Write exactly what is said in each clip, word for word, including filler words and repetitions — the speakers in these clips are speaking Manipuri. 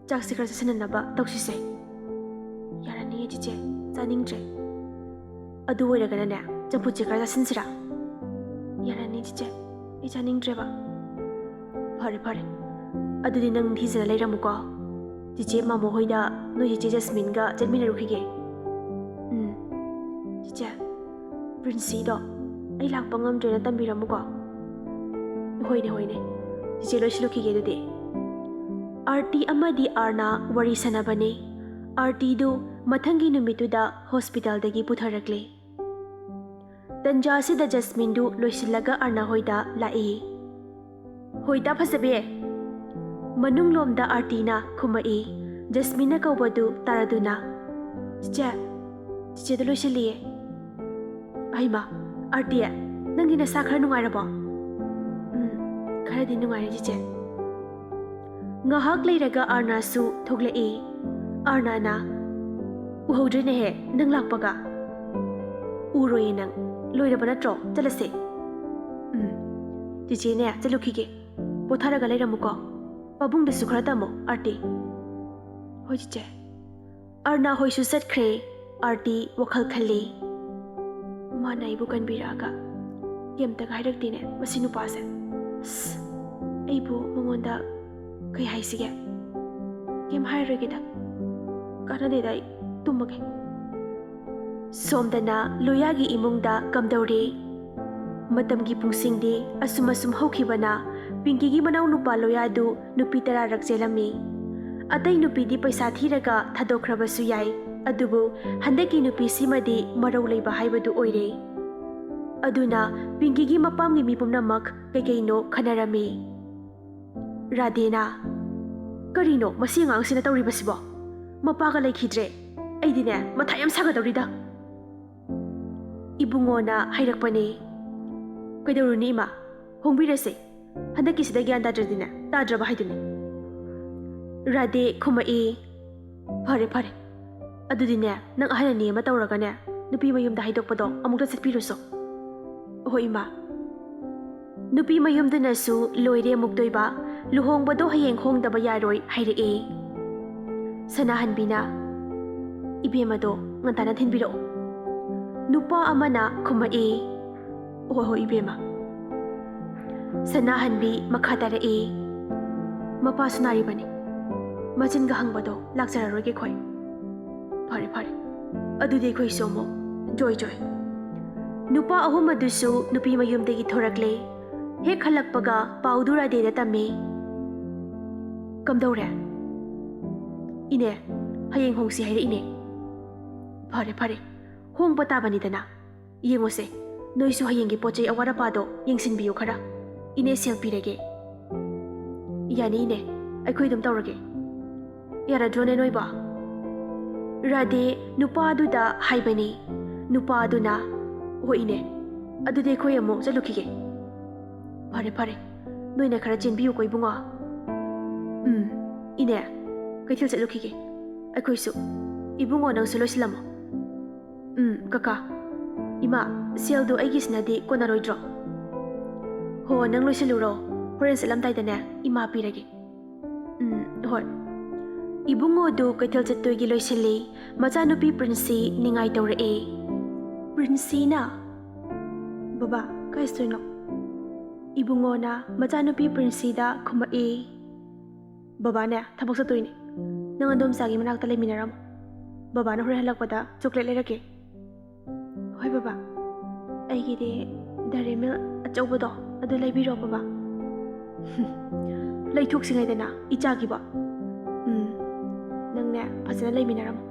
ꯆꯥꯛꯁꯦ ꯈꯔ ꯆꯥꯁꯤꯟꯅꯅꯕ ꯇꯧꯁꯤꯁꯦ꯫ ꯌꯥꯔꯅꯤꯌꯦ ꯆꯤꯆꯦ, ꯆꯥꯅꯤꯡꯗ꯭ꯔꯦ꯫ ꯑꯗꯨ ꯑꯣꯏꯔꯒꯅꯅꯦ, ꯆꯝꯐꯨꯠꯁꯦ ꯈꯔ ꯆꯥꯁꯤꯟꯁꯤꯔꯥ? ꯌꯥꯔꯅꯤ ꯆꯤꯆꯦ, ꯑꯩ ꯆꯥꯅꯤꯡꯗ꯭ꯔꯦꯕ꯫ ꯐꯔꯦ ꯐꯔꯦ, ꯑꯗꯨꯗꯤ ꯅꯪ ꯅꯤꯡꯊꯤꯖꯅ ꯂꯩꯔꯝꯃꯨꯀꯣ꯫ ꯆꯤꯆꯦ ꯃꯥꯃꯣ ꯍꯣꯏꯗ ꯅꯣꯏ ꯆꯤꯆꯦ ꯖꯁꯃꯤꯟꯒ ꯆꯠꯃꯤꯟꯅꯔꯨꯈꯤꯒꯦ꯫ ꯎꯝ, ꯆꯤꯆꯦ, ꯄ꯭ꯔꯤꯟꯁꯤꯗꯣ ꯑꯩ ꯂꯥꯛꯄ ꯉꯝꯗ꯭ꯔꯦꯅ ꯇꯝꯕꯤꯔꯝꯃꯨꯀꯣ꯫ ꯍꯣꯏꯅꯦ ꯍꯣꯏꯅꯦ, ꯆꯤꯆꯦ ꯂꯣꯏꯁꯤꯜꯂꯨꯈꯤꯒꯦ ꯑꯗꯨꯗꯤ꯫ ꯑꯥꯔꯇꯤ ꯑꯃꯗꯤ ꯑꯥꯔꯅꯥ ꯋꯥꯔꯤ ꯁꯥꯟꯅꯕꯅꯤ꯫ ꯑꯥꯔꯇꯤꯗꯨ ꯃꯊꯪꯒꯤ ꯅꯨꯃꯤꯠꯇꯨꯗ ꯍꯣꯁꯄꯤꯇꯥꯜꯗꯒꯤ ꯄꯨꯊꯔꯛꯂꯦ꯫ ꯇꯟꯖꯥꯁꯤꯗ ꯖꯁꯃꯤꯟꯗꯨ ꯂꯣꯏꯁꯤꯜꯂꯒ ꯑꯥꯔꯅꯥ ꯍꯣꯏꯗ ꯂꯥꯛꯏ꯫ "ꯍꯣꯏ ꯗꯥ ꯐꯖꯕꯤ?" ꯃꯅꯨꯡꯂꯣꯝꯗ ꯑꯥꯔꯇꯤꯅ ꯈꯨꯝꯃꯛꯏ, ꯖꯁꯃꯤꯟꯅ ꯀꯧꯕꯗꯨ ꯇꯥꯔꯗꯨꯅ꯫ "ꯆꯤꯆꯦ, ꯆꯤꯆꯦꯗ ꯂꯣꯏꯁꯤꯜꯂꯤꯌꯦ꯫" "ꯑꯩꯃ, ꯑꯥꯔꯇꯤ, ꯅꯪꯒꯤ ꯅꯁꯥ ꯈꯔ ꯅꯨꯡꯉꯥꯏꯔꯕꯣ?" "ꯎꯝ, ꯈꯔꯗꯤ ꯅꯨꯡꯉꯥꯏꯔꯦ ꯆꯤꯆꯦ꯫" ꯉꯥꯏꯍꯥꯛ ꯂꯩꯔꯒ ꯑꯥꯔꯅꯥꯁꯨ ꯊꯣꯛꯂꯛꯏ꯫ ꯑꯥꯔꯅꯥꯅ, "ꯎꯍꯧꯗ꯭ꯔꯦꯅꯦꯍꯦ ꯅꯪ ꯂꯥꯛꯄꯒ꯫" "ꯎꯔꯣꯏꯌꯦ ꯅꯪ꯫ ꯂꯣꯏꯔꯕ ꯅꯠꯇ꯭ꯔꯣ? ꯆꯠꯂꯁꯦ꯫" "ꯎꯝ, ꯆꯤꯆꯦꯅꯦ ꯆꯠꯂꯨꯈꯤꯒꯦ꯫ ꯄꯣꯊꯥꯔꯒ ꯂꯩꯔꯝꯃꯨꯀꯣ꯫ ꯄꯥꯕꯨꯡꯗꯁꯨ ꯈꯔ ꯇꯝꯃꯣ, ꯑꯥꯔꯇꯤ꯫" "ꯍꯣꯏ ꯆꯤꯆꯦ꯫" ꯑꯥꯔꯅꯥ ꯍꯣꯏꯁꯨ ꯆꯠꯈ꯭ꯔꯦ꯫ ꯑꯥꯔꯇꯤ ꯋꯥꯈꯜ ꯈꯜꯂꯤ꯫ "ꯃꯥꯅ ꯑꯩꯕꯨ ꯀꯟꯕꯤꯔꯛꯑꯒ ꯀꯩꯝꯇꯒ ꯍꯥꯏꯔꯛꯇꯦꯅꯦ ꯃꯁꯤ ꯅꯨꯄꯥꯁꯦ꯫ ꯑꯁ, ꯑꯩꯕꯨ ꯃꯉꯣꯟꯗ ꯀꯩ ꯍꯥꯏꯁꯤꯒꯦ? ꯀꯩꯝ ꯍꯥꯏꯔꯔꯣꯏꯒꯦꯗ꯫ ꯀꯥꯟꯅꯗꯦꯗ, ꯑꯩ ꯇꯨꯝꯃꯒꯦ꯫" ꯁꯣꯝꯗꯅ ꯂꯣꯌꯥꯒꯤ ꯏꯃꯨꯡꯗ ꯀꯝꯗꯧꯔꯤ? ꯃꯇꯝꯒꯤ ꯄꯨꯡꯁꯤꯡꯗꯤ ꯑꯁꯨꯝ ꯑꯁꯨꯝ ꯍꯧꯈꯤꯕꯅ ꯄꯤꯡꯀꯤꯒꯤ ꯃꯅꯥꯎꯅꯨꯄꯥ ꯂꯣꯌꯥꯗꯨ ꯅꯨꯄꯤ ꯇꯔꯥꯔꯛ ꯆꯦꯜꯂꯝꯃꯤ꯫ ꯑꯇꯩ ꯅꯨꯄꯤꯗꯤ ꯄꯩꯁꯥ ꯊꯤꯔꯒ ꯊꯥꯗꯣꯛꯈ꯭ꯔꯕꯁꯨ ꯌꯥꯏ, ꯑꯗꯨꯕꯨ ꯍꯟꯗꯛꯀꯤ ꯅꯨꯄꯤꯁꯤꯃꯗꯤ ꯃꯔꯧ ꯂꯩꯕ ꯍꯥꯏꯕꯗꯨ ꯑꯣꯏꯔꯦ꯫ ꯑꯗꯨꯅ ꯄꯤꯡꯀꯤꯒꯤ ꯃꯄꯥꯝꯒꯤ ꯃꯤ ꯄꯨꯝꯅꯃꯛ ꯀꯩꯀꯩꯅꯣ ꯈꯟꯅꯔꯝꯃꯤ꯫ ꯔꯥꯙꯦꯅ, "ꯀꯔꯤꯅꯣ ꯃꯁꯤ ꯑꯉꯥꯡꯁꯤꯅ ꯇꯧꯔꯤꯕꯁꯤꯕꯣ? ꯃꯄꯥꯒ ꯂꯩꯈꯤꯗ꯭ꯔꯦ꯫ ꯑꯩꯗꯤꯅꯦ ꯃꯊꯥ ꯌꯥꯝ ꯁꯥꯒꯗꯧꯔꯤꯗ꯫" ꯏꯕꯨꯡꯉꯣꯅ ꯍꯥꯏꯔꯛꯄꯅꯦ꯫ "ꯀꯩꯗꯧꯔꯨꯅꯤ ꯏꯃꯥ? ꯍꯣꯡꯕꯤꯔꯁꯦ꯫ ꯍꯟꯗꯛꯀꯤꯁꯤꯗ ꯒ꯭ꯌꯥꯟ ꯇꯥꯗ꯭ꯔꯗꯤꯅꯦ, ꯇꯥꯗ꯭ꯔꯕ ꯍꯥꯏꯗꯨꯅꯤ꯫" ꯔꯥꯙꯦ ꯈꯨꯝꯃꯛꯏ꯫ "ꯐꯔꯦ ꯐꯔꯦ, ꯑꯗꯨꯗꯤꯅꯦ ꯅꯪ ꯑꯍꯜ ꯑꯅꯤ ꯑꯃ ꯇꯧꯔꯒꯅꯦ ꯅꯨꯄꯤ ꯃꯌꯨꯝꯗ ꯍꯥꯏꯗꯣꯛꯄꯗꯣ ꯑꯃꯨꯛꯇ ꯆꯠꯄꯤꯔꯨꯁꯣ꯫" "ꯍꯣꯏ ꯏꯃꯥ꯫" ꯅꯨꯄꯤ ꯃꯌꯨꯝꯗꯨꯅꯁꯨ, "ꯂꯣꯏꯔꯦ ꯑꯃꯨꯛꯇꯣꯏꯕ, ꯂꯨꯍꯣꯡꯕꯗꯣ ꯍꯌꯦꯡ ꯍꯣꯡꯗꯕ ꯌꯥꯔꯣꯏ" ꯍꯥꯏꯔꯛꯑꯦ꯫ ꯁꯅꯥꯍꯟꯕꯤꯅ, "ꯏꯕꯦꯝꯃꯗꯣ ꯉꯟꯇꯥꯅ ꯊꯤꯟꯕꯤꯔꯛꯑꯣ," ꯅꯨꯄꯥ ꯑꯃꯅ ꯈꯨꯝꯃꯛꯏ꯫ "ꯍꯣꯏ ꯍꯣꯏ ꯏꯕꯦꯝꯃ꯫" ꯁꯅꯥꯍꯟꯕꯤ ꯃꯈꯥ ꯇꯥꯔꯛꯏ, "ꯃꯄꯥꯁꯨ ꯅꯥꯔꯤꯕꯅꯤ, ꯃꯆꯤꯟꯒ ꯍꯪꯕꯗꯣ ꯂꯥꯛꯆꯔꯔꯣꯏꯒꯦ ꯑꯩꯈꯣꯏ꯫ ꯐꯔꯦ ꯐꯔꯦ, ꯑꯗꯨꯗꯤ ꯑꯩꯈꯣꯏꯁꯨ ꯑꯃꯨꯛ ꯖꯣꯏ ꯖꯣꯏ꯫" ꯅꯨꯄꯥ ꯑꯍꯨꯝ ꯑꯗꯨꯁꯨ ꯅꯨꯄꯤ ꯃꯌꯨꯝꯗꯒꯤ ꯊꯣꯔꯛꯂꯦ꯫ ꯍꯦꯛ ꯍꯜꯂꯛꯄꯒ ꯄꯥꯎꯗꯨ ꯔꯥꯙꯦꯗ ꯇꯝꯃꯤ꯫ "ꯀꯝꯗꯧꯔꯦ?" "ꯏꯅꯦ, ꯍꯌꯦꯡ ꯍꯣꯡꯁꯤ ꯍꯥꯏꯔꯛꯏꯅꯦ꯫" "ꯐꯔꯦ ꯐꯔꯦ, ꯍꯣꯡꯕ ꯇꯥꯕꯅꯤꯗꯅ꯫ ꯌꯦꯡꯉꯨꯁꯦ, ꯅꯣꯏꯁꯨ ꯍꯌꯦꯡꯒꯤ ꯄꯣꯠ ꯆꯩ ꯑꯋꯥꯠ ꯑꯄꯥꯗꯣ ꯌꯦꯡꯁꯤꯟꯕꯤꯌꯨ ꯈꯔ꯫ ꯏꯅꯦ ꯁꯦꯜ ꯄꯤꯔꯒꯦ꯫" "ꯌꯥꯅꯤ ꯏꯅꯦ, ꯑꯩꯈꯣꯏ ꯑꯗꯨꯝ ꯇꯧꯔꯒꯦ꯫" "ꯌꯥꯔꯗ꯭ꯔꯣꯅꯦ ꯅꯣꯏꯕꯣ?" ꯔꯥꯙꯦ ꯅꯨꯄꯥꯗꯨꯗ ꯍꯥꯏꯕꯅꯤ꯫ ꯅꯨꯄꯥꯗꯨꯅ, "ꯍꯣꯏ ꯏꯅꯦ, ꯑꯗꯨꯗꯤ ꯑꯩꯈꯣꯏ ꯑꯃꯨꯛ ꯆꯠꯂꯨꯈꯤꯒꯦ꯫" "ꯐꯔꯦ ꯐꯔꯦ, ꯅꯣꯏꯅ ꯈꯔ ꯆꯦꯟꯕꯤꯌꯨꯀꯣ ꯏꯕꯨꯡꯉꯣ꯫" "ꯎꯝ, ꯏꯅꯦ, ꯀꯩꯊꯦꯜ ꯆꯠꯂꯨꯈꯤꯒꯦ ꯑꯩꯈꯣꯏꯁꯨ꯫ ꯏꯕꯨꯡꯉꯣ ꯅꯪꯁꯨ ꯂꯣꯏꯁꯤꯜꯂꯝꯃꯣ꯫" "ꯎꯝ, ꯀꯀꯥ꯫ ꯏꯃꯥ, ꯁꯦꯜꯗꯨ ꯑꯩꯒꯤꯁꯤꯅꯗꯤ ꯀꯣꯟꯅꯔꯣꯏꯗ꯭ꯔꯣ?" "ꯍꯣ, ꯅꯪ ꯂꯣꯏꯁꯤꯜꯂꯨꯔꯣ꯫ ꯍꯣꯔꯦꯟ ꯆꯠꯂꯝꯗꯥꯏꯗꯅꯦ ꯏꯃꯥ ꯄꯤꯔꯒꯦ꯫" "ꯎꯝ, ꯍꯣꯏ꯫" ꯏꯕꯨꯡꯉꯣꯗꯨ ꯀꯩꯊꯦꯜ ꯆꯠꯇꯣꯏꯒꯤ ꯂꯣꯏꯁꯤꯜꯂꯤ꯫ ꯃꯆꯥꯅꯨꯄꯤ ꯄ꯭ꯔꯤꯟꯁꯁꯤ ꯅꯤꯡꯉꯥꯏ ꯇꯧꯔꯛꯑꯦ꯫ ꯄ꯭ꯔꯤꯟꯁꯁꯤꯅ, "ꯕꯕꯥ, ꯀꯥꯏ ꯆꯠꯇꯣꯏꯅꯣ?" ꯏꯕꯨꯡꯉꯣꯅ ꯃꯆꯥꯅꯨꯄꯤ ꯄ꯭ꯔꯤꯟꯁꯁꯤꯗ ꯈꯨꯝꯃꯛꯏ꯫ "ꯕꯕꯥꯅꯦ ꯊꯕꯛ ꯆꯠꯇꯣꯏꯅꯦ꯫ ꯅꯪ ꯑꯗꯣꯝꯆꯥꯒꯤ ꯃꯅꯥꯛꯇ ꯂꯩꯃꯤꯟꯅꯔꯝꯃꯣ꯫ ꯕꯕꯥꯅ ꯍꯣꯔꯦꯟ ꯍꯜꯂꯛꯄꯗ ꯆꯣꯀ꯭ꯂꯦꯠ ꯂꯩꯔꯛꯀꯦ꯫" "ꯍꯣꯏ ꯕꯕꯥ, ꯑꯩꯒꯤꯗꯤ ꯗꯥꯏꯔꯤ ꯃꯤꯜꯛ ꯑꯆꯧꯕꯗꯣ ꯑꯗꯨ ꯂꯩꯕꯤꯔꯣ ꯕꯕꯥ꯫" "ꯂꯩꯊꯣꯛꯁꯤꯉꯩꯗꯅ ꯏꯆꯥꯒꯤꯕꯣ꯫ ꯎꯝ, ꯅꯪꯅꯦ ꯐꯖꯅ ꯂꯩꯃꯤꯟꯅꯔꯝꯃꯣ꯫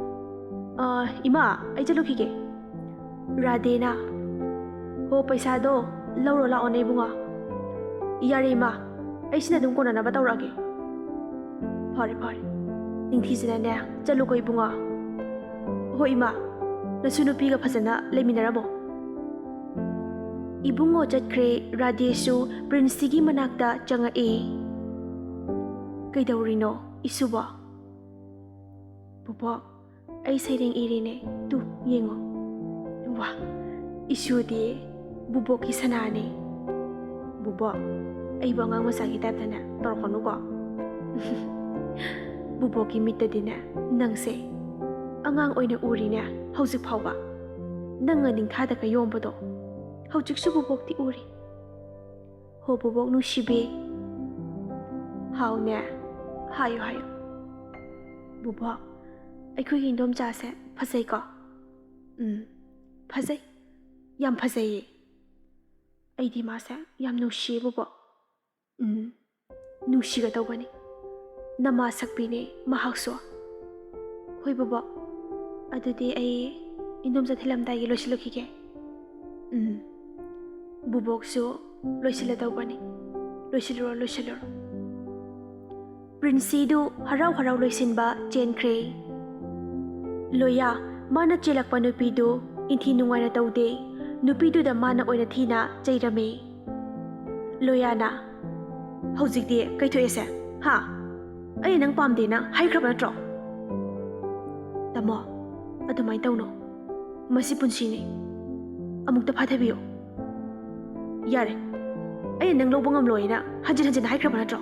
ꯑ, ꯏꯃꯥ, ꯑꯩ ꯆꯠꯂꯨꯈꯤꯒꯦ꯫" ꯔꯥꯙꯦꯅ, "ꯍꯣ, ꯄꯩꯁꯥꯗꯣ ꯂꯧꯔꯣ ꯂꯥꯛꯑꯣꯅꯦ ꯏꯕꯨꯡꯉꯣ꯫" "ꯌꯥꯔꯦ ꯏꯃꯥ, ꯑꯩ ꯁꯤꯅ ꯑꯗꯨꯝ ꯀꯣꯟꯅꯅꯕ ꯇꯧꯔꯛꯑꯒꯦ꯫" "ꯐꯔꯦ ꯐꯔꯦ, ꯅꯤꯡꯊꯤꯖꯅꯅꯦ ꯆꯠꯂꯨꯀꯣ ꯏꯕꯨꯡꯉꯣ꯫" "ꯍꯣꯏ ꯏꯃꯥ, ꯅꯁꯨ ꯅꯨꯄꯤꯒ ꯐꯖꯅ ꯂꯩꯃꯤꯟꯅꯔꯝꯃꯣ꯫" ꯏꯕꯨꯡꯉꯣ ꯆꯠꯈ꯭ꯔꯦ꯫ ꯔꯥꯙꯦꯁꯨ ꯄ꯭ꯔꯤꯟꯁꯁꯤꯒꯤ ꯃꯅꯥꯛꯇ ꯆꯪꯉꯛꯏ꯫ "ꯀꯩꯗꯧꯔꯤꯅꯣ ꯏꯁꯨꯕꯣ?" "ꯕꯣꯕꯣꯛ, ꯑꯩ ꯁꯩꯔꯦꯡ ꯏꯔꯤꯅꯦ, ꯇꯨ ꯌꯦꯡꯉꯣ꯫" "ꯋꯥ, ꯏꯁꯨꯗꯤ ꯕꯣꯕꯣꯛꯀꯤ ꯁꯅꯥꯅꯤ꯫" "ꯕꯣꯕꯣꯛ, ꯑꯩꯕꯨ ꯑꯉꯥꯡ ꯃꯆꯥꯒꯤ ꯇꯥꯏꯞꯇꯅꯦ ꯇꯧꯔꯛꯀꯅꯨꯀꯣ꯫" ꯕꯨꯕꯣꯛꯀꯤ ꯃꯤꯠꯇꯗꯤꯅꯦ, ꯅꯪꯁꯦ ꯑꯉꯥꯡ ꯑꯣꯏꯅ ꯎꯔꯤꯅꯦ ꯍꯧꯖꯤꯛ ꯐꯥꯎꯕ꯫ ꯅꯪꯅ ꯅꯤꯡꯊꯥꯗꯒ ꯌꯣꯝꯕꯗꯣ ꯍꯧꯖꯤꯛꯁꯨ ꯕꯨꯕꯣꯛꯇꯤ ꯎꯔꯤ꯫ ꯍꯣ ꯕꯨꯕꯣꯛ ꯅꯨꯡꯁꯤꯕꯤ꯫ ꯍꯥꯎꯅꯦ, ꯍꯥꯏꯌꯨ ꯍꯥꯏꯌꯨ꯫ ꯕꯨꯕꯣꯛ, ꯑꯩꯈꯣꯏꯒꯤ ꯏꯟꯗꯣꯝꯆꯥꯁꯦ ꯐꯖꯩꯀꯣ? ꯎꯝ, ꯐꯖꯩ, ꯌꯥꯝ ꯐꯖꯩꯌꯦ꯫ ꯑꯩꯗꯤ ꯃꯥꯁꯦ ꯌꯥꯝ ꯅꯨꯡꯁꯤꯌꯦ ꯕꯨꯕꯣꯛ꯫ ꯎꯝ, ꯅꯨꯡꯁꯤꯒꯗꯧꯕꯅꯤ꯫ ꯅꯃꯥ ꯁꯛꯄꯤꯅꯦ ꯃꯍꯥꯛꯁꯨ꯫ ꯍꯣꯏ ꯕꯨꯕꯣꯛ, ꯑꯗꯨꯗꯤ ꯑꯩ ꯏꯟꯗꯣꯝꯆꯥ ꯊꯤꯜꯂꯝꯗꯥꯏꯒꯤ ꯂꯣꯏꯁꯤꯜꯂꯨꯈꯤꯒꯦ꯫ ꯎꯝ, ꯕꯨꯕꯣꯛꯁꯨ ꯂꯣꯏꯁꯤꯜꯂꯗꯧꯕꯅꯤ꯫ ꯂꯣꯏꯁꯤꯜꯂꯨꯔꯣ, ꯂꯣꯏꯁꯤꯜꯂꯨꯔꯣ꯫ ꯄ꯭ꯔꯤꯟꯁꯤꯗꯨ ꯍꯔꯥꯎ ꯍꯔꯥꯎ ꯂꯣꯏꯁꯤꯟꯕ ꯆꯦꯟꯈ꯭ꯔꯦ꯫ ꯂꯣꯌꯥ, ꯃꯥꯅ ꯆꯦꯜꯂꯛꯄ ꯅꯨꯄꯤꯗꯨ ꯏꯟꯊꯤ ꯅꯨꯡꯉꯥꯏꯅ ꯇꯧꯗꯦ꯫ ꯅꯨꯄꯤꯗꯨꯗ ꯃꯥꯅ ꯑꯣꯏꯅ ꯊꯤꯅ ꯆꯩꯔꯝꯃꯤ꯫ ꯂꯣꯌꯥꯅ, "ꯍꯧꯖꯤꯛꯇꯤ ꯀꯩꯊꯣꯛꯑꯦꯁꯦ? ꯍꯥ? ꯑꯩ ꯅꯪ ꯄꯥꯝꯗꯦꯅ ꯍꯥꯏꯈ꯭ꯔꯕ ꯅꯠꯇ꯭ꯔꯣ?" ꯇꯥꯃꯣ, ꯑꯗꯨꯃꯥꯏꯅ ꯇꯧꯅꯣ꯫ ꯃꯁꯤ ꯄꯨꯟꯁꯤꯅꯤ꯫ ꯑꯃꯨꯛꯇ ꯐꯥꯊꯕꯤꯌꯨ꯫ ꯌꯥꯔꯦ꯫ ꯑꯩꯅ ꯅꯪ ꯂꯧꯕ ꯉꯝꯂꯣꯏꯅ ꯍꯟꯖꯤꯟ ꯍꯟꯖꯤꯟ ꯍꯥꯏꯈ꯭ꯔꯕ ꯅꯠꯇ꯭ꯔꯣ?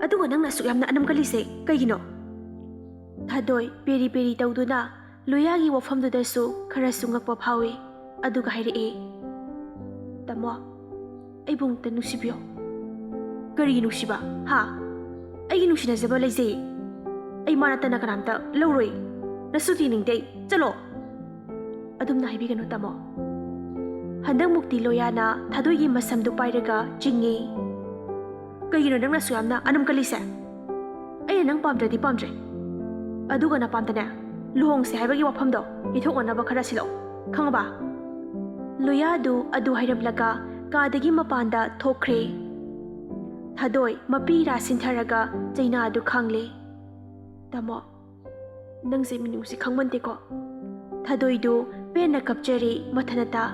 ꯑꯗꯨꯒ ꯅꯪꯅ ꯑꯁꯨꯛ ꯌꯥꯝꯅ ꯑꯅꯝ ꯀꯜꯂꯤꯁꯦ ꯀꯩꯒꯤꯅꯣ? ꯊꯥꯗꯣꯏ ꯄꯦꯔꯤ ꯄꯦꯔꯤ ꯇꯧꯗꯨꯅ ꯂꯣꯌꯥꯒꯤ ꯋꯥꯐꯝꯗꯨꯗꯁꯨ ꯈꯔꯁꯨ ꯉꯛꯄ ꯐꯥꯎꯏ꯫ ꯑꯗꯨꯒ ꯍꯥꯏꯔꯛꯑꯦ, "ꯇꯥꯃꯣ, ꯑꯩꯕꯨ ꯑꯃꯨꯛꯇ ꯅꯨꯡꯁꯤꯕꯤꯌꯣ꯫" "ꯀꯔꯤꯒꯤ ꯅꯨꯡꯁꯤꯕ? ꯍꯥ? ꯑꯩꯒꯤ ꯅꯨꯡꯁꯤꯅꯖꯕ ꯂꯩꯖꯩ꯫ ꯑꯩ ꯃꯥ ꯅꯠꯇꯅ ꯀꯅꯥꯝꯇ ꯂꯧꯔꯣꯏ꯫ ꯅꯁꯨ ꯊꯤꯅꯤꯡꯗꯦ ꯑꯩ꯫ ꯆꯠꯂꯣ!" "ꯑꯗꯨꯝꯅ ꯍꯥꯏꯕꯤꯒꯅꯨ ꯇꯥꯃꯣ꯫" ꯍꯟꯗꯛꯃꯨꯛꯇꯤ ꯂꯣꯌꯥꯅ ꯊꯥꯗꯣꯏꯒꯤ ꯃꯁꯝꯗꯨ ꯄꯥꯏꯔꯒ ꯆꯤꯡꯉꯤ꯫ "ꯀꯩꯒꯤꯅꯣ ꯅꯪꯅ ꯑꯁꯨꯛ ꯌꯥꯝꯅ ꯑꯅꯝ ꯀꯜꯂꯤꯁꯦ? ꯑꯩꯅ ꯅꯪ ꯄꯥꯝꯗ꯭ꯔꯗꯤ ꯄꯥꯝꯗ꯭ꯔꯦ꯫ ꯑꯗꯨꯒ ꯅꯄꯥꯝꯗꯅꯦ, ꯂꯨꯍꯣꯡꯁꯦ ꯍꯥꯏꯕꯒꯤ ꯋꯥꯐꯝꯗꯣ ꯌꯩꯊꯣꯛꯅꯅꯕ ꯈꯔ ꯁꯤꯜꯂꯛꯑꯣ꯫ ꯈꯪꯉꯕ?" ꯂꯣꯌꯥꯗꯨ ꯑꯗꯨ ꯍꯥꯏꯔꯝꯂꯒ ꯀꯥꯗꯒꯤ ꯃꯄꯥꯟꯗ ꯊꯣꯛꯈ꯭ꯔꯦ꯫ ꯊꯥꯗꯣꯏ ꯃꯄꯤ ꯏꯔꯥ ꯁꯤꯟꯊꯔꯒ ꯆꯩꯅꯥꯗꯨ ꯈꯥꯡꯂꯦ꯫ "ꯇꯥꯃꯣ, ꯅꯪꯁꯦ ꯃꯤꯅꯨꯡꯁꯤ ꯈꯪꯃꯟꯗꯦꯀꯣ꯫" ꯊꯥꯗꯣꯏꯗꯨ ꯄꯦꯟꯅ ꯀꯞꯆꯔꯤ ꯃꯊꯟꯇ꯫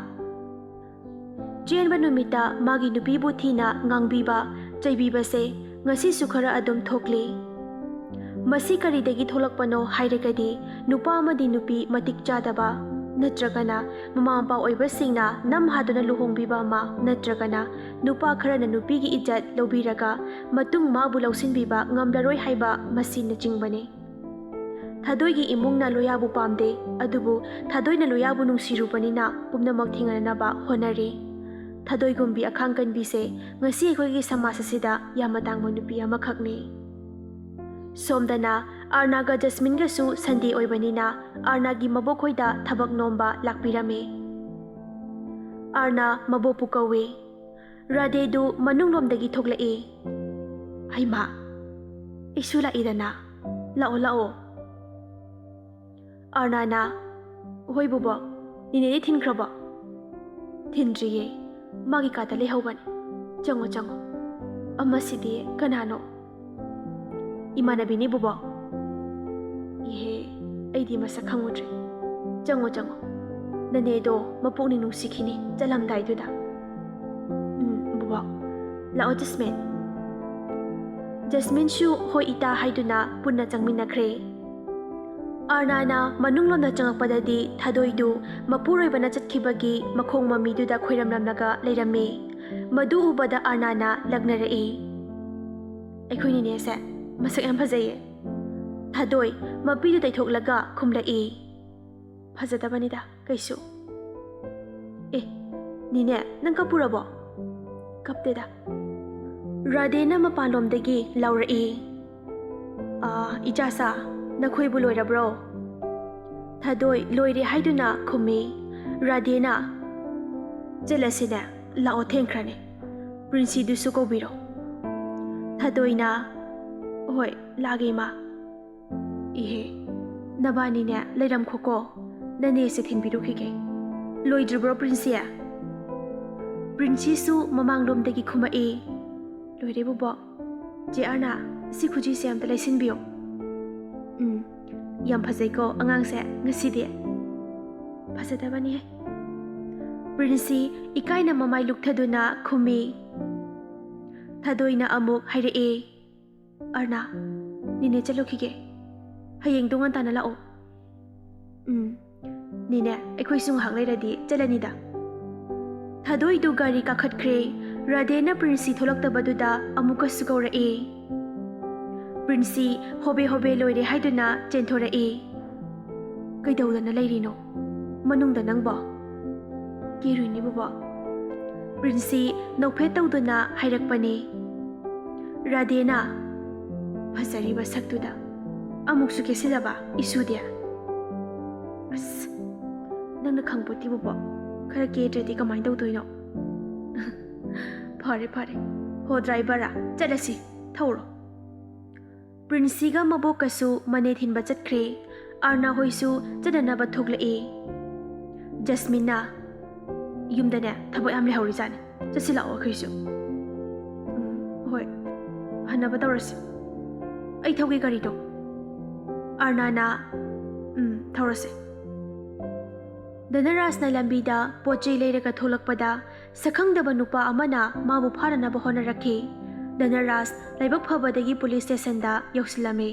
ꯆꯦꯟꯕ ꯅꯨꯃꯤꯠꯇ ꯃꯥꯒꯤ ꯅꯨꯄꯤꯕꯨ ꯊꯤꯅ ꯉꯥꯡꯕꯤꯕ, ꯆꯩꯕꯤꯕꯁꯦ ꯉꯁꯤꯁꯨ ꯈꯔ ꯑꯗꯨꯝ ꯊꯣꯛꯂꯤ꯫ ꯃꯁꯤ ꯀꯔꯤꯗꯒꯤ ꯊꯣꯛꯂꯛꯄꯅꯣ ꯍꯥꯏꯔꯒꯗꯤ, ꯅꯨꯄꯥ ꯑꯃꯗꯤ ꯅꯨꯄꯤ ꯃꯇꯤꯛ ꯆꯥꯗꯕ, ꯅꯠꯇ꯭ꯔꯒꯅ ꯃꯃꯥ ꯃꯄꯥ ꯑꯣꯏꯕꯁꯤꯡꯅ ꯅꯝꯍꯥꯗꯨꯅ ꯂꯨꯍꯣꯡꯕꯤꯕ ꯑꯃ, ꯅꯠꯇ꯭ꯔꯒꯅ ꯅꯨꯄꯥ ꯈꯔꯅ ꯅꯨꯄꯤꯒꯤ ꯏꯖꯠ ꯂꯧꯕꯤꯔꯒ ꯃꯇꯨꯡ ꯃꯥꯕꯨ ꯂꯧꯁꯤꯟꯕꯤꯕ ꯉꯝꯂꯔꯣꯏ ꯍꯥꯏꯕ ꯃꯁꯤꯅꯆꯤꯡꯕꯅꯤ꯫ ꯊꯥꯗꯣꯏꯒꯤ ꯏꯃꯨꯡꯅ ꯂꯣꯌꯥꯕꯨ ꯄꯥꯝꯗꯦ, ꯑꯗꯨꯕꯨ ꯊꯥꯗꯣꯏꯅ ꯂꯣꯌꯥꯕꯨ ꯅꯨꯡꯁꯤꯔꯨꯕꯅꯤꯅ ꯄꯨꯝꯅꯃꯛ ꯊꯦꯡꯅꯅꯕ ꯍꯣꯠꯅꯔꯤ꯫ ꯊꯥꯗꯣꯏꯒꯨꯝꯕꯤ ꯑꯈꯥꯡ ꯀꯟꯕꯤꯁꯦ ꯉꯁꯤ ꯑꯩꯈꯣꯏꯒꯤ ꯁꯃꯥꯖ ꯑꯁꯤꯗ ꯌꯥꯝꯅ ꯇꯥꯡꯕ ꯅꯨꯄꯤ ꯑꯃꯈꯛꯅꯤ꯫ ꯁꯣꯝꯗꯅ ꯑꯥꯔꯅꯥꯒ ꯖꯁꯃꯤꯟꯒꯁꯨ ꯁꯟꯗꯦ ꯑꯣꯏꯕꯅꯤꯅ ꯑꯥꯔꯅꯥꯒꯤ ꯃꯕꯣꯛꯈꯣꯏꯗ ꯊꯕꯛ ꯅꯣꯝꯕ ꯂꯥꯛꯄꯤꯔꯝꯃꯤ꯫ ꯑꯥꯔꯅꯥ ꯃꯕꯣꯛꯄꯨ ꯀꯧꯏ꯫ ꯔꯥꯙꯦꯗꯨ ꯃꯅꯨꯡꯂꯣꯝꯗꯒꯤ ꯊꯣꯛꯂꯛꯏ꯫ "ꯍꯩꯃꯥ, ꯑꯩꯁꯨ ꯂꯥꯛꯏꯗꯅ꯫ ꯂꯥꯛꯑꯣ, ꯂꯥꯛꯑꯣ꯫" ꯑꯥꯔꯅꯥꯅ, "ꯍꯣꯏ ꯕꯣꯕꯣꯛ, ꯅꯦꯅꯦꯗꯤ ꯊꯤꯟꯈ꯭ꯔꯕꯣ?" "ꯊꯤꯟꯗ꯭ꯔꯤꯌꯦ, ꯃꯥꯒꯤ ꯀꯥꯗ ꯂꯩꯍꯧꯕꯅꯤ꯫ ꯆꯪꯉꯣ, ꯆꯪꯉꯣ꯫" "ꯑꯃꯁꯤꯗꯤ ꯀꯅꯥꯅꯣ?" "ꯏꯃꯥꯟꯅꯕꯤꯅꯤ ꯕꯣꯕꯣꯛ꯫" "ꯏꯍꯦ, ꯑꯩꯗꯤ ꯃꯁꯛ ꯈꯪꯉꯨꯗ꯭ꯔꯦ꯫ ꯆꯪꯉꯣ, ꯆꯪꯉꯣ꯫ ꯅꯅꯦꯗꯣ ꯃꯄꯨꯛꯅꯤꯡ ꯅꯨꯡꯁꯤꯈꯤꯅꯤ ꯆꯠꯂꯝꯗꯥꯏꯗꯨꯗ꯫" "ꯎꯝ, ꯕꯣꯕꯣꯛ꯫ ꯂꯥꯛꯑꯣ, ꯖꯁꯃꯤꯟ꯫" ꯖꯁꯃꯤꯟꯁꯨ "ꯍꯣꯏ, ꯏꯇꯥ" ꯍꯥꯏꯗꯨꯅ ꯄꯨꯟꯅ ꯆꯪꯃꯤꯟꯅꯈ꯭ꯔꯦ꯫ ꯑꯥꯔꯅꯥꯅ ꯃꯅꯨꯡꯂꯣꯝꯗ ꯆꯪꯉꯛꯄꯗꯗꯤ ꯊꯥꯗꯣꯏꯗꯨ ꯃꯄꯨꯔꯣꯏꯕꯅ ꯆꯠꯈꯤꯕꯒꯤ ꯃꯈꯣꯡ ꯃꯃꯤꯗꯨꯗ ꯈꯣꯏꯔꯝꯂꯝꯂꯒ ꯂꯩꯔꯝꯃꯤ꯫ ꯃꯗꯨ ꯎꯕꯗ ꯑꯥꯔꯅꯥꯅ ꯂꯛꯅꯔꯛꯏ꯫ "ꯑꯩꯈꯣꯏ ꯅꯦꯅꯦꯁꯦ ꯃꯁꯛ ꯌꯥꯝ ꯐꯖꯩꯌꯦ꯫" ꯊꯥꯗꯣꯏ ꯃꯄꯤꯗꯨ ꯇꯩꯊꯣꯛꯂꯒ ꯈꯨꯝꯂꯛꯏ꯫ "ꯐꯖꯗꯕꯅꯤꯗ ꯀꯩꯁꯨ꯫" "ꯑꯦ, ꯅꯦꯅꯦ, ꯅꯪ ꯀꯞꯄꯨꯔꯕꯣ?" "ꯀꯞꯇꯦꯗ꯫" ꯔꯥꯙꯦꯅ ꯃꯄꯥꯟꯂꯣꯝꯗꯒꯤ ꯂꯥꯎꯔꯛꯏ꯫ "ꯑꯥ, ꯏꯆꯥꯁꯥ, ꯅꯈꯣꯏꯕꯨ ꯂꯣꯏꯔꯕ꯭ꯔꯣ?" ꯊꯥꯗꯣꯏ "ꯂꯣꯏꯔꯦ" ꯍꯥꯏꯗꯨꯅ ꯈꯨꯝꯃꯤ꯫ ꯔꯥꯙꯦꯅ, "ꯆꯠꯂꯁꯤꯅꯦ, ꯂꯥꯛꯑꯣ, ꯊꯦꯡꯈ꯭ꯔꯅꯤ꯫ ꯄ꯭ꯔꯤꯟꯁꯤꯗꯨꯁꯨ ꯀꯧꯕꯤꯔꯣ꯫" ꯊꯥꯗꯣꯏꯅ, "ꯍꯣꯏ, ꯂꯥꯛꯑꯒꯦ, ꯏꯃꯥ꯫" "ꯏꯍꯦ, ꯅꯕꯥꯅꯤꯅꯦ ꯂꯩꯔꯝꯈꯣꯀꯣ, ꯅꯅꯦꯁꯦ ꯊꯤꯟꯕꯤꯔꯨꯈꯤꯒꯦ꯫" "ꯂꯣꯏꯗ꯭ꯔꯤꯕ꯭ꯔꯣ, ꯄ꯭ꯔꯤꯟꯁꯤ?" ꯄ꯭ꯔꯤꯟꯁꯤꯁꯨ ꯃꯃꯥꯡꯂꯣꯝꯗꯒꯤ ꯈꯨꯝꯃꯛꯏ꯫ "ꯂꯣꯏꯔꯦ, ꯕꯣꯕꯣꯛ꯫ ꯆꯦ ꯑꯥꯔꯅꯥ, ꯁꯤ ꯈꯨꯖꯤꯁꯦ ꯑꯝꯇ ꯂꯩꯁꯤꯟꯕꯤꯌꯨ꯫" "ꯎꯝ, ꯌꯥꯝ ꯐꯖꯩꯀꯣ ꯑꯉꯥꯡꯁꯦ ꯉꯁꯤꯗꯤ꯫" "ꯐꯖꯗꯕꯅꯤꯍꯦ꯫" ꯄ꯭ꯔꯤꯟꯁꯤ ꯏꯀꯥꯏꯅ ꯃꯃꯥꯏ ꯂꯨꯛꯊꯗꯨꯅ ꯈꯨꯝꯃꯤ꯫ ꯊꯥꯗꯣꯏꯅ ꯑꯃꯨꯛ ꯍꯥꯏꯔꯛꯑꯦ, "ꯑꯥꯔꯅꯥ, ꯅꯦꯅꯦ ꯆꯠꯂꯨꯈꯤꯒꯦ꯫ ꯍꯌꯦꯡꯗꯣ ꯉꯟꯇꯥꯅ ꯂꯥꯛꯑꯣ꯫" "ꯎꯝ, ꯅꯤꯅꯦ, ꯑꯩꯈꯣꯏꯁꯨ ꯉꯥꯏꯍꯥꯛ ꯂꯩꯔꯗꯤ ꯆꯠꯂꯅꯤꯗ꯫ ꯊꯥꯗꯣꯏꯗꯨ ꯒꯥꯔꯤ ꯀꯥꯈꯠꯈ꯭ꯔꯦ꯫ ꯔꯥꯙꯦꯅ ꯄ꯭ꯔꯤꯟꯁꯤ ꯊꯣꯛꯂꯛꯇꯕꯗꯨꯗ ꯑꯃꯨꯛꯀꯁꯨ ꯀꯧꯔꯛꯑꯦ꯫ ꯄ꯭ꯔꯤꯟꯁꯤ ꯍꯣꯕꯦ ꯍꯣꯕꯦ ꯂꯣꯏꯔꯦ ꯍꯥꯏꯗꯨꯅ ꯆꯦꯟꯊꯣꯔꯛꯑꯦ꯫ "ꯀꯩꯗꯧꯗꯅ ꯂꯩꯔꯤꯅꯣ ꯃꯅꯨꯡꯗ ꯅꯪꯕꯣ?" "ꯀꯤꯔꯨꯏꯅꯦ ꯕꯣꯕꯣꯛ꯫" ꯄ꯭ꯔꯤꯟꯁꯤ ꯅꯣꯛꯐꯦꯠ ꯇꯧꯗꯨꯅ ꯍꯥꯏꯔꯛꯄꯅꯦ꯫ ꯔꯥꯙꯦꯅ, "ꯐꯖꯔꯤꯕ ꯁꯛꯇꯨꯗ ꯑꯃꯨꯛꯁꯨ ꯀꯦꯁꯤꯜꯂꯕ ꯏꯁꯨꯗꯤ?" "ꯑꯁ, ꯅꯪꯅ ꯈꯪꯄꯣꯠꯇꯦ ꯕꯣꯕꯣꯛ, ꯈꯔ ꯀꯦꯗ꯭ꯔꯗꯤ ꯀꯃꯥꯏꯅ ꯇꯧꯗꯣꯏꯅꯣ?" "ꯐꯔꯦ ꯐꯔꯦ, ꯍꯣ ꯗ꯭ꯔꯥꯏꯚꯔ, ꯆꯠꯂꯁꯤ, ꯊꯧꯔꯣ꯫" ꯄ꯭ꯔꯤꯟꯁꯤꯒ ꯃꯕꯣꯛꯀꯁꯨ ꯃꯅꯦ ꯊꯤꯟꯕ ꯆꯠꯈ꯭ꯔꯦ꯫ ꯑꯥꯔꯅꯥ ꯍꯣꯏꯁꯨ ꯆꯠꯅꯅꯕ ꯊꯣꯛꯂꯛꯑꯦ꯫ ꯖꯁꯃꯤꯟꯅ, "ꯌꯨꯝꯗꯅꯦ ꯊꯕꯛ ꯌꯥꯝ ꯂꯩꯍꯧꯔꯤꯖꯥꯠꯅꯤ, ꯆꯠꯁꯤ ꯂꯥꯛꯑꯣ ꯑꯩꯈꯣꯏꯁꯨ꯫" "ꯎꯝ, ꯍꯣꯏ, ꯍꯟꯅꯕ ꯇꯧꯔꯁꯤ꯫ ꯑꯩ ꯊꯧꯒꯦ ꯒꯥꯔꯤꯗꯣ꯫" ꯑꯥꯔꯅꯥꯅ, "ꯎꯝ, ꯊꯧꯔꯁꯦ꯫" ꯙꯅꯔꯥꯖꯅ ꯂꯝꯕꯤꯗ ꯄꯣꯠ ꯆꯩ ꯂꯩꯔꯒ ꯊꯣꯛꯂꯛꯄꯗ ꯁꯛꯈꯪꯗꯕ ꯅꯨꯄꯥ ꯑꯃꯅ ꯃꯥꯕꯨ ꯐꯥꯅꯅꯕ ꯍꯣꯠꯅꯔꯛꯈꯤ꯫ ꯙꯅꯔꯥꯖ ꯂꯥꯏꯕꯛ ꯐꯕꯗꯒꯤ ꯄꯨꯂꯤꯁ ꯁ꯭ꯇꯦꯁꯟꯗ ꯌꯧꯁꯤꯜꯂꯝꯃꯤ꯫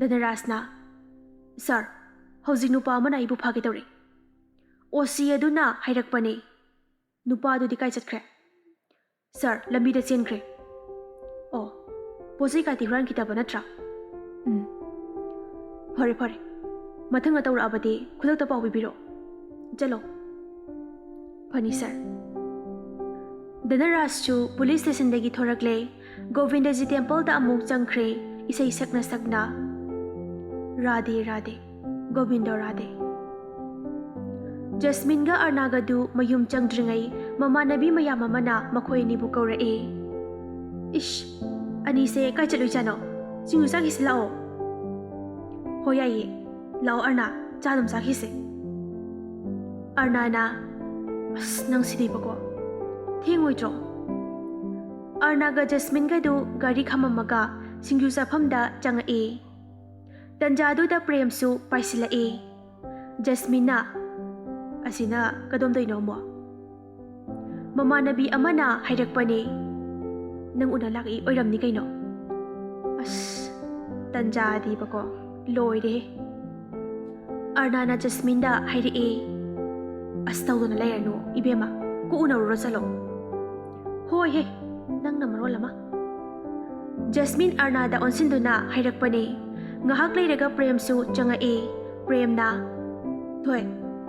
ꯙꯅꯔꯥꯖꯅ, "ꯁꯥꯔ, ꯍꯧꯖꯤꯛ ꯅꯨꯄꯥ ꯑꯃꯅ ꯑꯩꯕꯨ ꯐꯥꯒꯦ ꯇꯧꯔꯤ꯫ ꯑꯣ ꯁꯤ ꯑꯗꯨꯅ ꯍꯥꯏꯔꯛꯄꯅꯤ꯫" "ꯅꯨꯄꯥꯗꯨꯗꯤ ꯀꯥꯏ ꯆꯠꯈ꯭ꯔꯦ?" "ꯁꯥꯔ, ꯂꯝꯕꯤꯗ ꯆꯦꯟꯈ꯭ꯔꯦ꯫" "ꯑꯣ, ꯄꯣꯠ ꯆꯩ ꯀꯥꯏꯗꯤ ꯍꯨꯔꯥꯟꯈꯤꯗꯕ ꯅꯠꯇ꯭ꯔꯥ?" "ꯎꯝ꯫ ꯐꯔꯦ, ꯐꯔꯦ꯫ ꯃꯊꯪꯗ ꯇꯧꯔꯛꯑꯕꯗꯤ ꯈꯨꯗꯛꯇ ꯄꯥꯎ ꯄꯤꯕꯤꯔꯛꯑꯣ꯫ ꯆꯠꯂꯣ꯫" "ꯐꯅꯤ, ꯁꯥꯔ꯫" ꯙꯅꯔꯥꯖꯁꯨ ꯄꯨꯂꯤꯁ ꯁ꯭ꯇꯦꯁꯟꯗꯒꯤ ꯊꯣꯔꯛꯂꯦ꯫ ꯒꯣꯕꯤꯟꯗꯖꯤ ꯇꯦꯝꯄꯜꯗ ꯑꯃꯨꯛ ꯆꯪꯈ꯭ꯔꯦ, ꯏꯁꯩ ꯁꯛꯅ ꯁꯛꯅ꯫ "ꯔꯥꯙꯦ ꯔꯥꯙꯦ, ꯒꯣꯕꯤꯟꯗꯣ ꯔꯥꯙꯦ꯫" ꯖꯁꯃꯤꯟꯒ ꯑꯔꯅꯥꯒꯗꯨ ꯃꯌꯨꯝ ꯆꯪꯗ꯭ꯔꯤꯉꯩ ꯃꯃꯥꯟꯅꯕꯤ ꯃꯌꯥꯝ ꯑꯃꯅ ꯃꯈꯣꯏ ꯑꯅꯤꯕꯨ ꯀꯧꯔꯛꯑꯦ꯫ "ꯏꯁ, ꯑꯅꯤꯁꯦ ꯀꯥꯏ ꯆꯠꯂꯨꯏꯖꯥꯠꯅꯣ? ꯁꯤꯡꯖꯨ ꯆꯥꯈꯤꯁꯤ ꯂꯥꯛꯑꯣ꯫" "ꯍꯣꯏ ꯌꯥꯏꯌꯦ, ꯂꯥꯛꯑꯣ ꯑꯔꯅꯥ, ꯆꯥ ꯑꯗꯨꯝ ꯆꯥꯈꯤꯁꯦ꯫" ꯑꯔꯅꯥꯅ, "ꯑꯁ, ꯅꯪ ꯁꯤꯗꯤꯕꯀꯣ, ꯊꯦꯡꯉꯣꯏꯗ꯭ꯔꯣ?" ꯑꯔꯅꯥꯒ ꯖꯁꯃꯤꯟꯒꯗꯨ ꯒꯥꯔꯤ ꯈꯥꯝꯃꯝꯃꯒ ꯁꯤꯡꯖꯨ ꯆꯥꯐꯝꯗ ꯆꯪꯉꯛꯑꯦ꯫ ꯇꯟꯖꯥꯗꯨꯗ ꯄ꯭ꯔꯦꯝꯁꯨ ꯄꯥꯏꯁꯤꯜꯂꯛꯑꯦ꯫ ꯖꯁꯃꯤꯟꯅ, "ꯑꯁꯤꯅ ꯀꯗꯣꯝꯗꯩꯅꯣ ꯑꯃꯨꯛ?" "ꯃꯃꯥꯟꯅꯕꯤ ꯑꯃꯅ ꯍꯥꯏꯔꯛꯄꯅꯦ, ꯅꯪ ꯎꯅ ꯂꯥꯛꯏ ꯑꯣꯏꯔꯝꯅꯤ ꯀꯩꯅꯣ꯫" ꯑꯁ, ꯇꯟꯖꯥꯗꯤꯕꯀꯣ, ꯂꯣꯏꯔꯦꯍꯦ꯫ ꯑꯔꯅꯥꯅ ꯖꯁꯃꯤꯟꯗ ꯍꯥꯏꯔꯛꯑꯦ, "ꯑꯁ, ꯇꯧꯗꯅ ꯂꯩꯔꯅꯨ ꯏꯕꯦꯝꯃ, ꯀꯣꯛ ꯎꯅꯔꯨꯔꯣ ꯆꯠꯂꯣ꯫" "ꯍꯣꯏ ꯍꯦ, ꯅꯪꯅ ꯃꯔꯣꯜ ꯑꯃ꯫" ꯖꯁꯃꯤꯟ ꯑꯔꯅꯥꯗ ꯑꯣꯟꯁꯤꯟꯗꯨꯅ ꯍꯥꯏꯔꯛꯄꯅꯦ꯫ ꯉꯥꯏꯍꯥꯛ ꯂꯩꯔꯒ ꯄ꯭ꯔꯦꯝꯁꯨ ꯆꯪꯉꯛꯑꯦ꯫ ꯄ꯭ꯔꯦꯝꯅ, "ꯊꯣꯏ,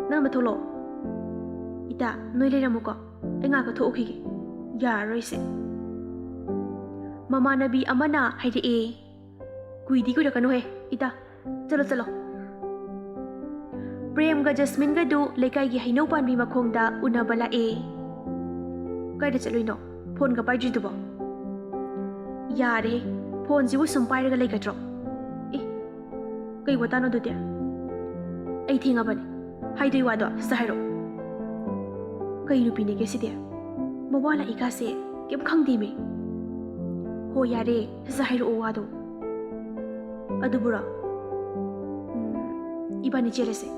ꯅꯪ ꯑꯃ ꯊꯣꯛꯂꯛꯑꯣ꯫ ꯏꯇꯥ, ꯅꯣꯏ ꯂꯩꯔꯝꯃꯨꯀꯣ, ꯑꯩ ꯉꯥꯏꯍꯥꯛ ꯊꯣꯛꯎꯈꯤꯒꯦ꯫ ꯌꯥꯔꯔꯣꯏꯁꯦ꯫" ꯃꯃꯥꯟꯅꯕꯤ ꯑꯃꯅ ꯍꯥꯏꯔꯛꯑꯦ, "ꯀꯨꯏꯗꯤ ꯀꯨꯏꯔꯛꯀꯅꯨꯍꯦ ꯏꯇꯥ, ꯆꯠꯂꯣ ꯆꯠꯂꯣ꯫" ꯄ꯭ꯔꯦꯝꯒ ꯖꯁꯃꯤꯟꯒꯗꯨ ꯂꯩꯀꯥꯏꯒꯤ ꯍꯩꯅꯧ ꯄꯥꯟꯕꯤ ꯃꯈꯣꯡꯗ ꯎꯅꯕ ꯂꯥꯛꯑꯦ꯫ "ꯀꯥꯏꯗ ꯆꯠꯂꯨꯏꯅꯣ? ꯐꯣꯟꯒ ꯄꯥꯏꯗ꯭ꯔꯤꯗꯨꯕꯣ?" "ꯌꯥꯔꯦ, ꯐꯣꯟꯁꯤꯕꯨ ꯁꯨꯝ ꯄꯥꯏꯔꯒ ꯂꯩꯒꯗ꯭ꯔꯣ? ꯑꯦ, ꯀꯩ ꯋꯥꯇꯥꯅꯣ ꯑꯗꯨꯗꯤ? ꯑꯩ ꯊꯦꯡꯉꯕꯅꯤ, ꯍꯥꯏꯗꯣꯏ ꯋꯥꯗꯣ ꯁꯠ ꯍꯥꯏꯔꯛꯑꯣ꯫ ꯀꯩ ꯅꯨꯄꯤꯅꯦꯒꯦ ꯁꯤꯗꯤ? ꯃꯋꯥ ꯂꯥꯛꯏꯀꯥꯁꯦ ꯀꯩꯝ ꯈꯪꯗꯦꯃꯤ꯫ ꯍꯣ ꯌꯥꯔꯦ, ꯁꯠ ꯁꯠ ꯍꯥꯏꯔꯛꯑꯣ ꯋꯥꯗꯣ꯫ ꯑꯗꯨꯕꯨꯔꯣ? ꯎꯝ, ꯏꯕꯥꯅꯤ ꯆꯦꯜꯂꯁꯦ꯫"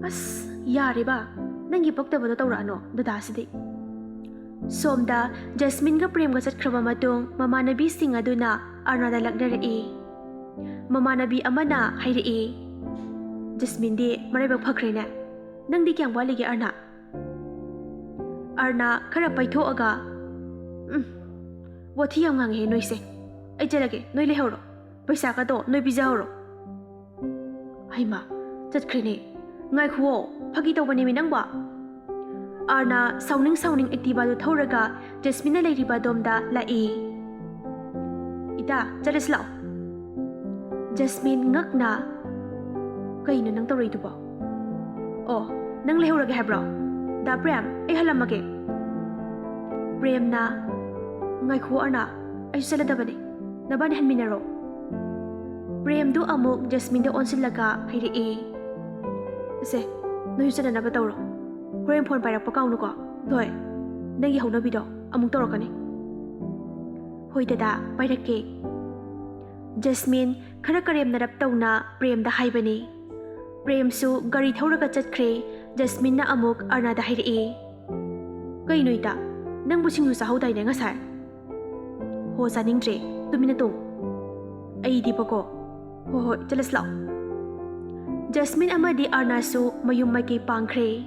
"ꯑꯁ, ꯌꯥꯔꯦꯕ, ꯅꯪꯒꯤ ꯄꯛꯇꯕꯗꯣ ꯇꯧꯔꯛꯑꯅꯣ ꯗꯗꯥꯁꯤꯗꯤ꯫" ꯁꯣꯝꯗ ꯖꯁꯃꯤꯟꯒ ꯄ꯭ꯔꯦꯝꯒ ꯆꯠꯈ꯭ꯔꯕ ꯃꯇꯨꯡ ꯃꯃꯥꯟꯅꯕꯤꯁꯤꯡ ꯑꯗꯨꯅ ꯑꯔꯅꯥꯗ ꯂꯛꯅꯔꯛꯏ꯫ ꯃꯃꯥꯟꯅꯕꯤ ꯑꯃꯅ ꯍꯥꯏꯔꯛꯏ, "ꯖꯁꯃꯤꯟꯗꯤ ꯃꯔꯥꯏꯕꯛ ꯐꯈ꯭ꯔꯦꯅꯦ꯫ ꯅꯪꯗꯤ ꯀꯌꯥꯝ ꯋꯥꯠꯂꯤꯒꯦ ꯑꯔꯅꯥ?" ꯑꯔꯅꯥ ꯈꯔ ꯄꯩꯊꯣꯛꯑꯒ, "ꯎꯝ, ꯋꯥꯊꯤ ꯌꯥꯝ ꯉꯥꯡꯉꯦꯍꯦ ꯅꯣꯏꯁꯦ꯫ ꯑꯩ ꯆꯠꯂꯒꯦ, ꯅꯣꯏ ꯂꯩꯍꯧꯔꯣ꯫ ꯄꯩꯁꯥꯒꯗꯣ ꯅꯣꯏ ꯄꯤꯖꯍꯧꯔꯣ꯫" ꯍꯩꯃꯥ, ꯆꯠꯈ꯭ꯔꯦꯅꯦ꯫ "ꯉꯥꯏꯈꯨꯑꯣ, ꯐꯥꯒꯤ ꯇꯧꯕꯅꯦꯃꯤ ꯅꯪꯕꯣ꯫" ꯑꯥꯔꯅꯥ ꯁꯥꯎꯅꯤꯡ ꯁꯥꯎꯅꯤꯡ ꯑꯦꯛꯇꯤꯚꯥꯗꯨ ꯊꯧꯔꯒ ꯖꯁꯃꯤꯟꯅ ꯂꯩꯔꯤꯕ ꯑꯗꯣꯝꯗ ꯂꯥꯛꯏ꯫ "ꯏꯇꯥ, ꯆꯠꯂꯁꯤ ꯂꯥꯛꯑꯣ꯫" ꯖꯁꯃꯤꯟ ꯉꯛꯅ, "ꯀꯩꯅꯣ ꯅꯪ ꯇꯧꯔꯛꯏꯗꯨꯕꯣ? ꯑꯣ, ꯅꯪ ꯂꯩꯍꯧꯔꯒꯦ ꯍꯥꯏꯕ꯭ꯔꯣ? ꯗꯥ ꯄ꯭ꯔꯦꯝ, ꯑꯩ ꯍꯜꯂꯝꯃꯒꯦ꯫" ꯄ꯭ꯔꯦꯝꯅ, "ꯉꯥꯏꯈꯨꯑꯣ ꯑꯥꯔꯅꯥ, ꯑꯩꯁꯨ ꯆꯠꯂꯗꯕꯅꯦ꯫ ꯅꯕꯥꯅꯤ ꯍꯟꯃꯤꯟꯅꯔꯣ꯫" ꯄ꯭ꯔꯦꯝꯗꯨ ꯑꯃꯨꯛ ꯖꯁꯃꯤꯟꯗ ꯑꯣꯟꯁꯤꯜꯂꯒ ꯍꯥꯏꯔꯛꯏ, "ꯁꯦ, ꯅꯣꯏꯁꯨ ꯆꯠꯅꯅꯕ ꯇꯧꯔꯣ꯫ ꯍꯣꯔꯦꯟ ꯐꯣꯟ ꯄꯥꯏꯔꯛꯄ ꯀꯥꯎꯅꯨꯀꯣ꯫ ꯊꯣꯏ, ꯅꯪꯒꯤ ꯍꯧꯅꯕꯤꯗꯣ ꯑꯃꯨꯛ ꯇꯧꯔꯛꯀꯅꯤ꯫" "ꯍꯣꯏ ꯗꯗꯥ, ꯄꯥꯏꯔꯛꯀꯦ꯫" ꯖꯁꯃꯤꯟ ꯈꯔ ꯀꯔꯦꯝꯅꯔꯞ ꯇꯧꯅ ꯄ꯭ꯔꯦꯝꯗ ꯍꯥꯏꯕꯅꯤ꯫ ꯄ꯭ꯔꯦꯝꯁꯨ ꯒꯥꯔꯤ ꯊꯧꯔꯒ ꯆꯠꯈ꯭ꯔꯦ꯫ ꯖꯁꯃꯤꯟꯅ ꯑꯃꯨꯛ ꯑꯥꯔꯅꯥꯗ ꯍꯥꯏꯔꯛꯏ, "ꯀꯩꯅꯣ ꯏꯇꯥ, ꯅꯪꯕꯨ ꯁꯤꯡꯖꯨ ꯆꯥꯍꯧꯗꯥꯏꯅꯦ ꯉꯁꯥꯏ?" "ꯍꯣ, ꯆꯥꯅꯤꯡꯗ꯭ꯔꯦ, ꯇꯨꯃꯤꯟꯅ ꯇꯣꯡꯉꯨ꯫" "ꯑꯩꯗꯤꯕꯀꯣ꯫" "ꯍꯣꯏ ꯍꯣꯏ, ꯆꯠꯂꯁꯤ ꯂꯥꯛꯑꯣ꯫" ꯖꯁꯃꯤꯟ ꯑꯃꯗꯤ ꯑꯔꯅꯥꯁꯨ ꯃꯌꯨꯝ ꯃꯥꯏꯀꯩ ꯄꯥꯡꯈ꯭ꯔꯦ꯫